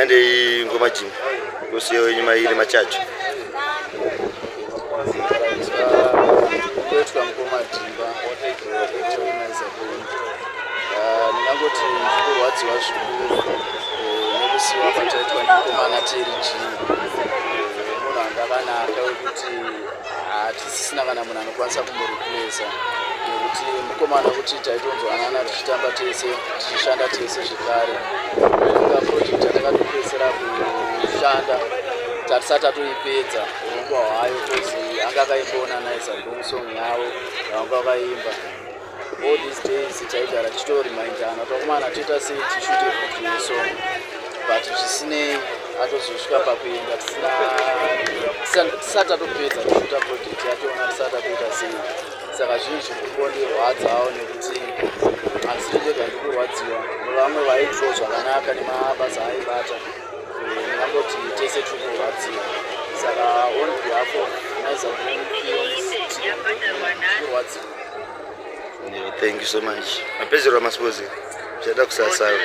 Handei ngoma jim kusiya wenyu mairi machacho. Kuitwa mukoma Dhimba kutoinaiza kwenyu. Ndingangoti ndikurwadziwa zvikuru nekusiwa kwataitwa nemukomana Terry G. Munhu anga akanaka wekuti hatisisina kana munhu anokwanisa kumureplacer nekuti mukomana wekuti taitonzwanana tichitamba tese tichishanda tese zvekare. Inga project yatakatopedzisira kushanda tatisati tatoipedza urongwa hwayo cause anga akaimbawo naNaiza Boom song yavo yavanga vakaimba. All these days taigara tichitoremindana kuti vakomana toita sei tishute video song, but zvisinei atozosvika pakuenda tisina tisati tatopedza kushuta project yachona, tisati tatoita sei. Saka zvinhu zviri kungondirwadzawo nekuti handisiri ndega ndiri kurwadziwa, nevamwe vaitiro zvakanaka nemabasa aibata. Ndingangoti tese tiri kurwadziwa. Saka on behalf of Naiza Boom Films team, kurwadziwa. Yeah, thank you so much. Mapedzero amaspozi. Chada kusasara.